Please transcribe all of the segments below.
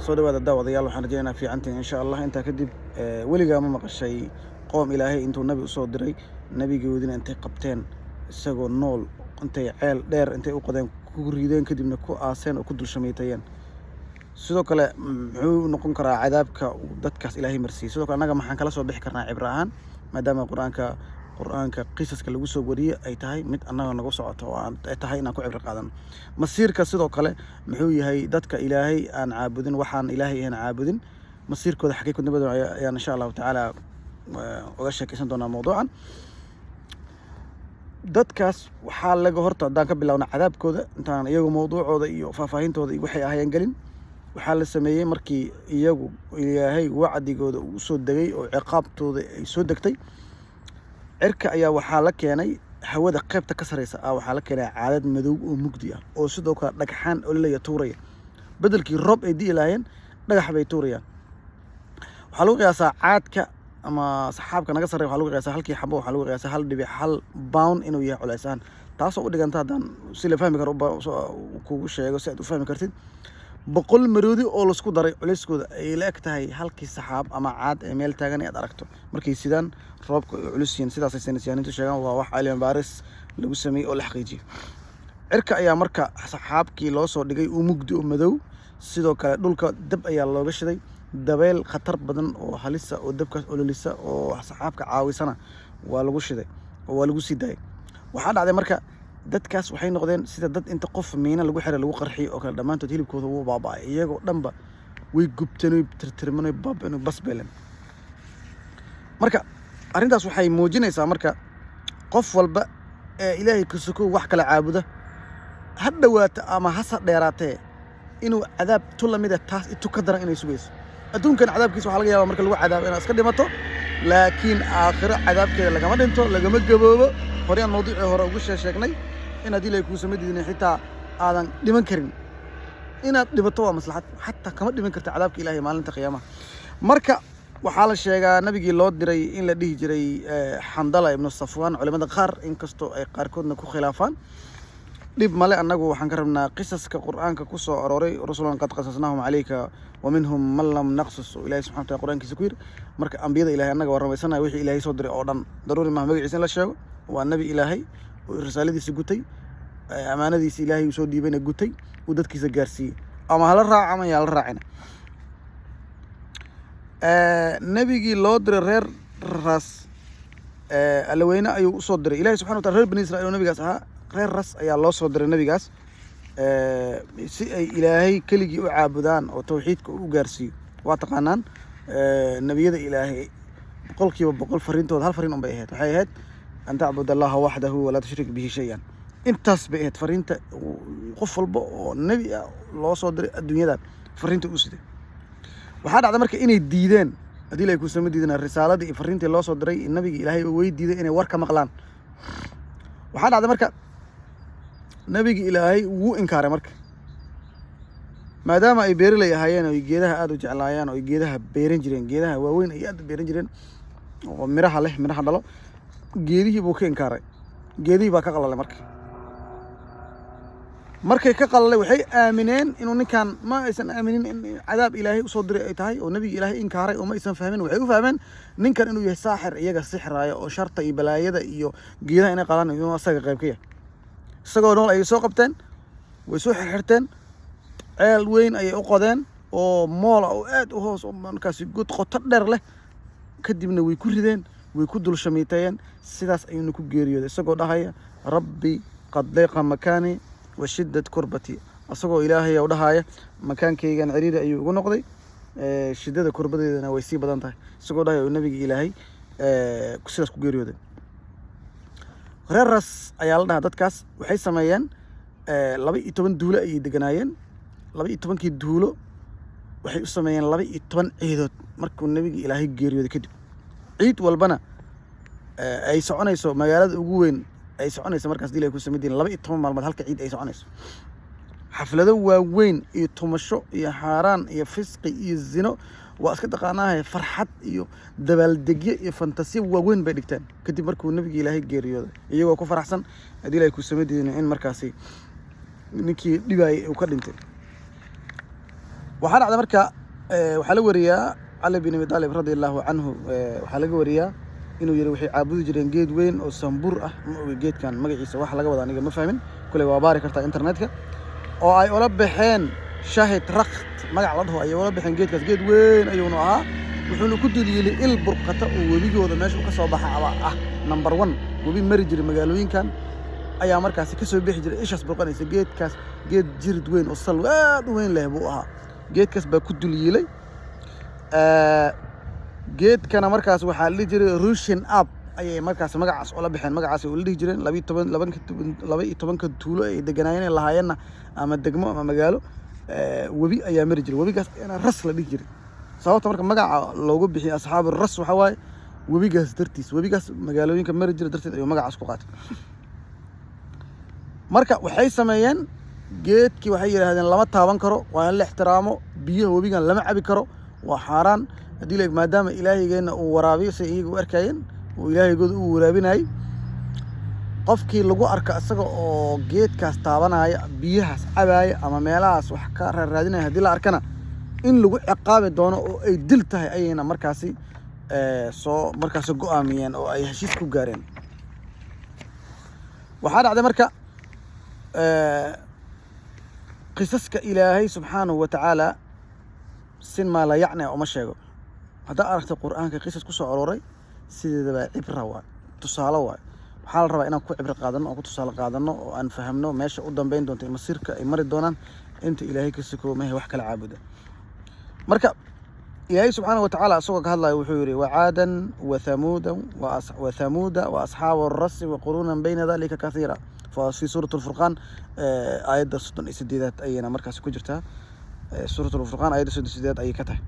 Soo dhawaada daawadayaal, waxaan rajeynaa fiicantiin insha Allah. Intaa kadib, weligaa ma maqashay qoom Ilaahay intuu nabi usoo diray, nabigoodina intay qabteen isagoo nool, intay ceel dheer intay u qodeen ku riideen, kadibna ku aaseen oo ku dul shamaytayeen? Sidoo kale, muxuu noqon karaa cadaabka uu dadkaas Ilaahay marsiiyey? Sidoo kale, annaga maxaan kala soo bixi karnaa cibro ahaan, maadaama Qur-aanka qisaska lagu soo wariyey ay tahay mid annaga nagu socoto oo aan ay tahay inaan ku cibro qaadano masiirka? Sidoo kale, muxuu yahay dadka Ilaahay aan caabudin, waxaan Ilaahay aan caabudin, masiirkooda xagee ku dambeyn? Ayaan insha Allahu tacaala uga sheekeysan doonaa mawduucan. Dadkaas waxaa laga horta haddaan ka bilowna cadaabkooda, intaan iyagu mawduucooda iyo faahfaahintooda iyo waxay ahayeen gelin, waxaa la sameeyey markii iyagu Ilaahay wacdigooda uu soo degay oo ciqaabtooda ay soo degtay, cirka ayaa waxaa la keenay, hawada qaybta ka sareysa ah waxaa la keenay caadad madow oo mugdi ah oo sidoo kale dhagxaan ololaya tuuraya. Bedelkii roob ay di'i lahaayeen, dhagax bay tuurayaan. Waxaa lagu qiyaasaa caadka ama saxaabka naga sarreya, waxaa lagu qiyaasaa halkii xabo, waxaa lagu qiyaasaa 1.1 pound inuu yahay culays ahaan, taasoo u dhiganta, haddaan si la fahmi karo kugu sheego si aad u fahmi kartid, 100 maroodi oo laisku daray culayskooda ay la eg tahay halkii saxaab ama caad ee meel taagan aad aragto markay sidaan roobka ay culus yihiin. Sidaasay saynisyahanintu sheegaan. Waa wax cilmi baaris lagu sameeyey oo la xaqiijiyey. Cirka ayaa marka saxaabkii loo soo dhigay uu mugdi oo madow. Sidoo kale dhulka dab ayaa looga shiday, dabeyl khatar badan oo halisa oo dabkaas ololisa oo saxaabka caawisana waa lagu shiday oo waa lagu sii daayay. Waxaa dhacday marka dadkaas waxay noqdeen sida dad inta qof miina lagu xiray lagu qarxiyey oo kale. Dhammaantood hilibkooda wuu baaba'ay, iyagoo dhanba way gubteen, way tirtirmeen, way baaba'een, way basbeeleen. Marka arrintaas waxay muujinaysaa marka qof walba ee Ilaahay ka sokow wax kala caabuda, ha dhowaato ama hasa dheeraatee, inuu cadaab tu lamid a taas itu ka daran inay sugayso. Adduunkan cadaabkiisa waxaa laga yaabaa marka lagu cadaabo inaad iska dhimato, laakiin aakhiro cadaabkeeda lagama dhinto, lagama gaboobo. Horeyaan mawduucii hore ugu sheegnay in haddii Ilaahay kuusama diidin xitaa aadan dhiman karin. Inaad dhibato waa maslaxad, xataa kama dhiman karta cadaabka Ilahay maalinta qiyaamaha. Marka waxaa la sheegaa nabigii loo diray in la dhihi jiray Xandala ibnu Safwaan, culimada qaar, inkastoo ay qaarkoodna ku khilaafaan. Dhib male, annagu waxaan ka rabnaa qisaska Qur'aanka ku soo arooray. رسلا قد قصصناهم عليك ومنهم من لم نقصص, oo Ilahay subxana wataala Qur'aankiisa ku yidhi. Marka ambiyada Ilahay annaga waa rumaysanaya, wixii Ilaahay soo diray oo dhan. Daruuri maha magaciisa in la sheego. Waa nabi Ilaahay oo risaaladiisa gutay, amaanadiisa Ilaahay uu soo dhiibayna gutay, uu dadkiisa gaarsiiyey, ama hala raaca ama yaa la raacina. Nebigii loo diray reer Ras, Allaweyne ayuu usoo diray Ilahi subxana wa taala. Reer Bani Israiil oo nabigaas ahaa, reer Ras ayaa loo soo diray nebigaas si ay Ilaahay keligii u caabudaan oo tawxiidka u gaarsiiyo. Waa taqaanaan nebiyada Ilaahay 100% fariintooda hal fariin un bay ahayd. Waxay ahayd أن تعبد الله وحده ولا تشرك به شيئا. Intaas bay ahayd fariinta qof walba oo nebi ah loo soo diray adduunyadan fariinta u siday. Waxaa dhacda marka inay diideen, haddii Ilahay kuusama diideen, risaaladii iyo fariintii loo soo diray nabigi Ilaahay way diiday inay war ka maqlaan. Waxaa dhacda marka nabigi Ilaahay wuu inkaaray. Marka maadaama ay beeraley ahaayeen oo ay geedaha aada u jeclaayeen oo ay geedaha beeran jireen, geedaha waaweyn ay aada u beeran jireen oo miraha leh, miraha dhalo, geedihii buu ka inkaaray. Geedihii baa ka qalalay. Marka markay ka qalalay, waxay aamineen inuu ninkan, ma aysan aaminin in cadaab Ilaahay usoo diray ay tahay oo nabigi Ilaahay inkaaray, oo ma aysan fahmin. Waxay u fahmeen ninkan inuu yahay saaxir iyaga sixraaya oo sharta iyo balaayada iyo geedaha inay qalaan inuu asaga qayb ka yahay. Isagoo nool ayay soo qabteen, way soo xirxirteen, ceel weyn ayay u qodeen oo moola oo aad u hoos oo markaasi god qoto dheer leh. Kadibna way ku rideen, way ku dul shamiiteeyeen. Sidaas ayuuna ku geeriyooday isagoo dhahaya: ربي قد ضاق مكاني واشتدت كربتي. Isagoo Ilaahay u dhahaya: makaankaygan ciriiri ayuu igu noqday, shiddada kurbadeedana way sii badan tahay, isagoo dhahaya uu nabiga Ilaahay sidaas ku geeriyooday. Reer Ras ayaa la dhahaa dadkaas. Waxay sameeyeen 12 duulo ayay deganaayeen. 12-kii duulo waxay u sameeyeen 12 ciidood markuu nabiga Ilaahay geeriyooday kadib. Ciid walbana ay soconayso magaalada ugu weyn ay soconayso markaas dil ay ku sameydiin 12 maalmood, halka ciid ay soconayso, xaflado waaweyn iyo tumasho iyo xaaraan iyo fisqi iyo zino, waa iska taqaanaahay, farxad iyo dabaaldegyo iyo fantasiya waaweyn bay dhigteen kadib markuu nabiga Ilaahay geeriyooday, iyagoo ku faraxsan haddii Ilahay ku sameydiin in markaasi ninkii dhibaayay uu ka dhintay. Waxaa dhacda marka, waxaa la wariyaa Cali bin Abi Taalib radi Allahu canhu, waxaa laga wariyaa inuu yidhi waxay caabudi jireen geed weyn oo sambur ah. Ma ogi geedkan magaciisa wax laga wada, aniga ma fahmin. Kuley waa baari kartaa internetka. Oo ay ula baxeen Shahid Rakt magac la dhaho ayay ula baxeen geedkaas. Geed weyn ayuuna ahaa, wuxuuna ku dul il burqata oo webigooda meesha uu ka soo baxa aba ah number one webi mari jiray magaalooyinkan ayaa markaasi ka soo bixi jiray ishaas burqanaysa. Geedkaas geed jirid weyn oo sal aad u weyn leh buu ahaa. Geedkaas baa ku dul yiilay. Geedkana markaas waxaa la dhihi jiray Rushin Up ayay markaas magacaas ula baxeen, magacaas ula dhihi jireen. 12, 12-ka tuulo ay deganaayeen ay lahaayeenna ama degmo ama magaalo, webi ayaa mari jiray. Webigaas ayaana Ras la dhihi jiray. Sababta marka magaca loogu bixiyay Asxaabu Ras waxaa waaye webigaas dartiis, webigaas magaalooyinka mari jira darteed ayuu magacaas ku qaatay. Marka waxay sameeyeen geedkii, waxay yidhaahdeen lama taaban karo, waa in la ixtiraamo. Biyaha webigan lama cabi karo, waa xaaraan haddii la, maadaama ilaahaygeena uu waraabiyo, say iyaga u arkayeen uu ilaahaygood u waraabinayay. Qofkii lagu arko isaga oo geedkaas taabanaya, biyahaas cabaaya ama meelahaas wax ka raaraadinaya haddii la arkana, in lagu ciqaabi doono oo ay dil tahay ayayna markaasi soo markaasi go'aamiyeen oo ay heshiis ku gaareen. Waxaa dhacday marka, qisaska Ilaahay subxaanahu wa tacaala sin maa la yacni uma sheego. Haddaa aragtay Qur'aanka qisas ku soo arooray, sideedaba cibra waay, tusaale waay. Waxaa la rabaa inaan ku cibro qaadano oo ku tusaale qaadano oo aan fahamno meesha u dambeyn doonto iyo masiirka ay mari doonaan inta Ilaahay ka sukoo mahe wax kala caabuda. Marka Ilaahay subxaanahu wa tacaala isagoo ka hadlaya wuxuu yidhi: "وعادا وثمودا وثمود وأصحاب الرس وقرونا بين ذلك كثيرا." في suurat Alfurqaan aayadda 38aad ayayna markaasi ku jirtaa. Suurat Alfurqaan aayadda 38aad ayay ka tahay.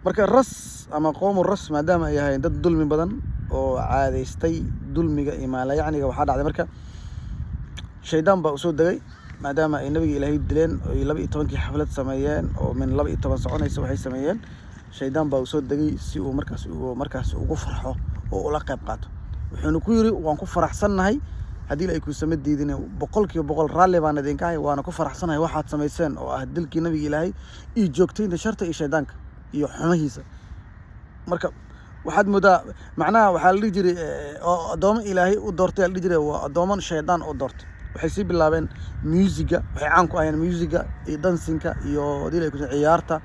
Marka Ras ama qowmu Ras, maadaama ay ahayn dad dulmi badan oo caadaystay dulmiga iyo maalayacniga, waxaa dhacday marka shaydaan baa usoo degay. Maadaama ay nabiga Ilaahay dileen oy 12-kii xaflad sameeyeen oo min 12 soconaysa, waxay sameeyeen, shaydaan baa usoo degay si uu markaas ugu farxo oo ula qayb qaato. Wuxuuna ku yidhi: "Waan ku faraxsannahay haddii ay kuusama diidin, 100% raalli baan idinka ahay, waana ku faraxsanahay waxaad samayseen oo ah dilkii nabiga Ilaahay iyo joogtaynta sharta iyo shaydaanka iyo xumahiisa." Marka waxaad moodaa macnaha waxaa la dhihi jiray oo addoomo Ilaahay u doortay la dhihi jiray waa addoomo shaydaan u doortay. Waxay sii bilaabeen musiga, waxay caan ku ahayeen musiga iyo dancing-ka iyo hadii la ciyaarta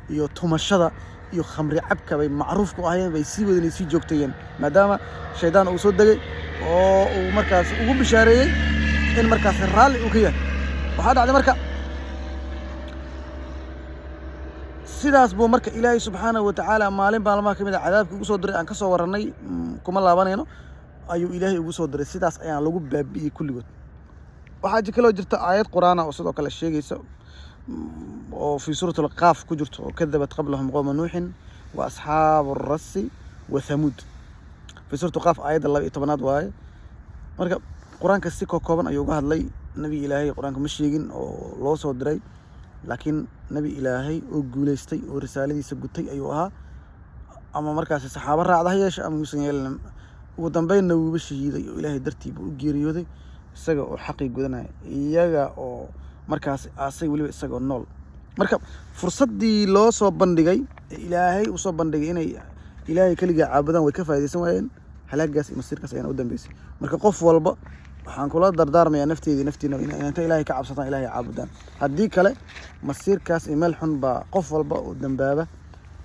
iyo tumashada iyo khamri cabka bay macruuf ku ahayeen. Bay sii wadeen, sii joogtayeen, maadaama shaydaan uu soo degay oo uu markaas ugu bishaareeyey in markaas raalli uu ka yahay. Waxaa dhacday marka sidaas buu marka Ilaahay subxaanahu wa tacaala maalin maalmaha ka mid a cadaabkii ugu soo diray aan ka soo warannay, kuma laabanayno, ayuu Ilaahay ugu soo diray. Sidaas ayaan lagu baabi'iyey kulligood. Waxaa kaloo jirta aayad Qur'aana oo sidoo kale sheegaysa oo في suurat Alqaaf ku jirto oo "كذبت قبلهم قوم نوح وأصحاب الرس وثمود". في suurat Qaaf aayadda 12aad waaye. Marka Qur-aanka si kooban ayuu uga hadlay. Nebi Ilaahay Qur-aanka ma sheegin oo loo soo diray, laakiin nebi Ilaahay oo guuleystay oo risaaladiisa gutay ayuu ahaa. Ama markaasi saxaabo raacda ha yeeshe ama yuusan yeelin, ugu dambeynna wuuba shahiiday oo Ilaahay dartii buu u geeriyooday isaga oo xaqii gudanaya, iyaga oo markaasi aasay weliba isagoo nool. Marka fursaddii loo soo bandhigay ee Ilaahay uu soo bandhigay inay Ilaahay keligaa caabudaan way ka faa'iidaysan waayeen. Halaagaas iyo masiirkaas ayaana u dambeysay. Marka qof walba waxaan kula dardaarmayaa nafteedii naftiina in inta Ilaahay ka cabsataan, Ilaahay caabudaan. Haddii kale masiirkaas iyo meel xun baa qof walba oo dambaaba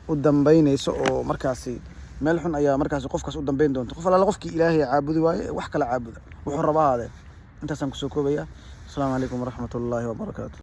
u dambeynayso, oo markaasi meel xun ayaa markaasi qofkaas u dambeyn doonta, qof allaale qofkii Ilaahay caabudi waaye ee wax kala caabuda, wuxuu raba ahaadee. Intaasaan kusoo koobaya. Asalaamu calaykum waraxmat ullaahi wabarakaatu.